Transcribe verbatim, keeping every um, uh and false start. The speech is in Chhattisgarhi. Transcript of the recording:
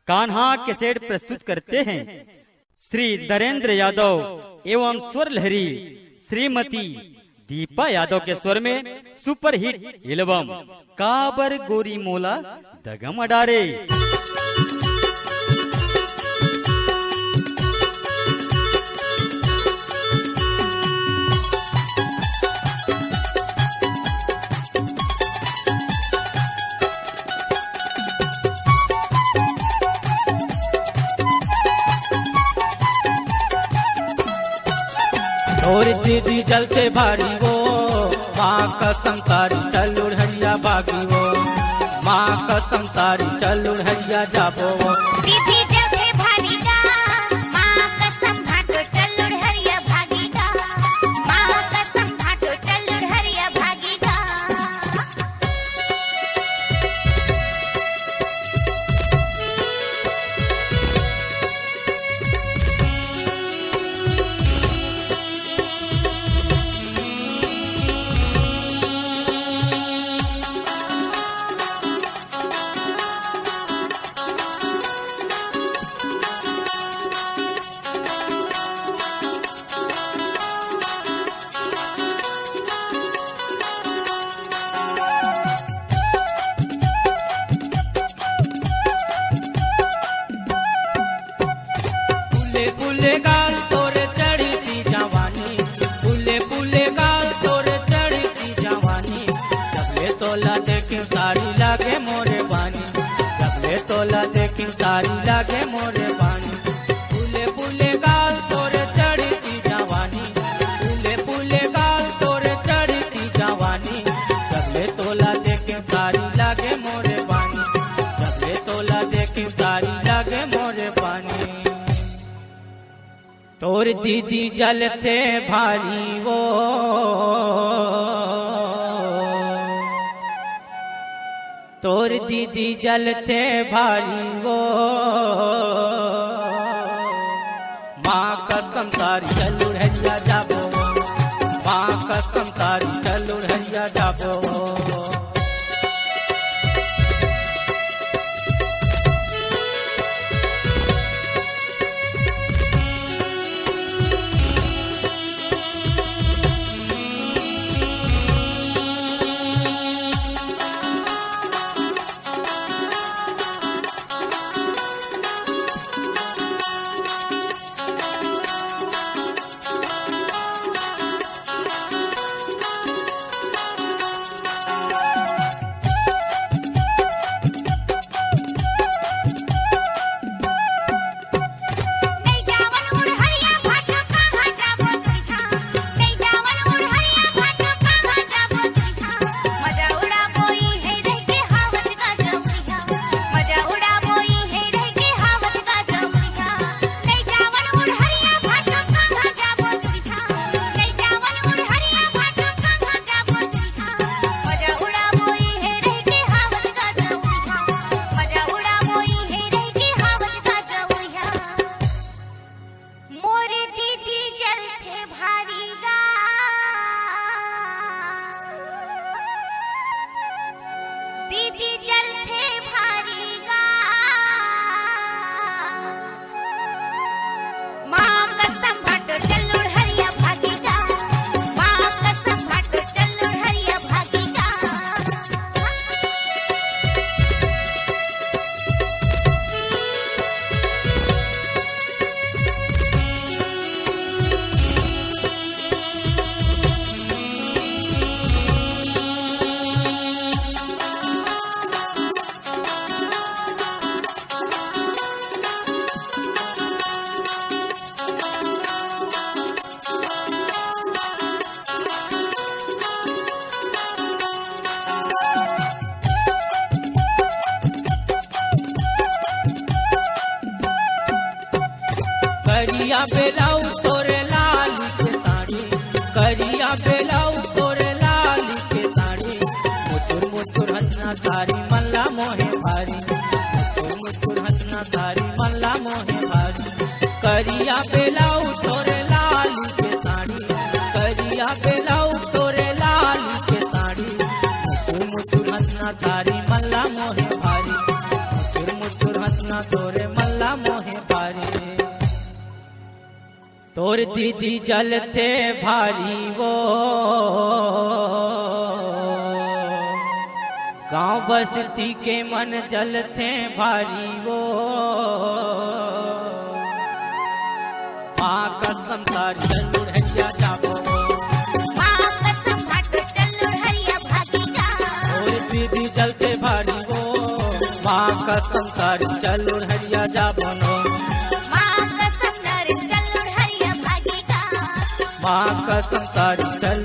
कान्हा कैसेट प्रस्तुत करते हैं श्री नरेंद्र यादव एवं स्वर लहरी श्रीमती दीपा यादव के स्वर में सुपरहिट एल्बम काबर गोरी मोला दगा म डारे। तोर दीदी जलथे भारी वो, माँ कसम तारी चल उड़हरिया भागी वो, माँ कसम तारी चल उड़हरिया जाबो वो। दीदी जलथे भारी गा, माँ कसम भाटो चल उड़हरिया भागी गा, माँ कसम भाटो चल उड़हरिया भागी गा। फूले फूले गाल तोर चढ़ी की जवानी, फूले फूले गाल तोर चढ़ी की जवानी। जब ले तोला देखी तारी लागे मोरे बानी, जब ले तोला देखी तारी लागे मोरे बानी। फूले फूले गाल तोर चढ़ी की जवानी, फूले फूले गाल तोर चढ़ी की जवानी। जब ले तोला देखी तारी लागे मोरे बानी, जब ले तोला देखी तारी लागे मोरे बानी। तोर दीदी जलथे भारी वो, तोर दीदी जलथे भारी वो। माँ कसम तारी चल उड़हरिया जाबो, माँ कसम तारी चल उड़हरिया जाबो। मोर दीदी जलथे भारी गा, दीदी जलथे भारी गा। माँ कसम भाटो चल उड़हरिया भागी गा, माँ कसम भाटो चल उड़हरिया भागी गा। करिया बेलाउज तोरे लाली के साड़ी, करिया बेलाउज तोरे लाली के साड़ी। मुचुर मुचुर हंसना तारी मन ला मोहे भारी, मुचुर मुचुर हंसना तारी मन ला मोहे भारी। करिया बेलाउज तोरे लाली के साड़ी, करिया बेलाउज तोरे लाली के साड़ी। मुचुर मुचुर हंसना तारी मन ला मोहे भारी, मुचुर मुचुर हंसना तोरे मन ला मोहे भारी। तोर दीदी जलथे भारी वो, गांव बस्ती के मन जलथे भारी वो। माँ कसम तारी चल लुढ़ैया जाबो। माँ कसम भाटो चल लुढ़ैया भागी का। तोर दीदी जलथे भारी वो, माँ कसम तारी चल लुढ़ैया जाबो नो। माँ कसम तारी चल लुढ़ैया भागी का। माँ कसम तारी चल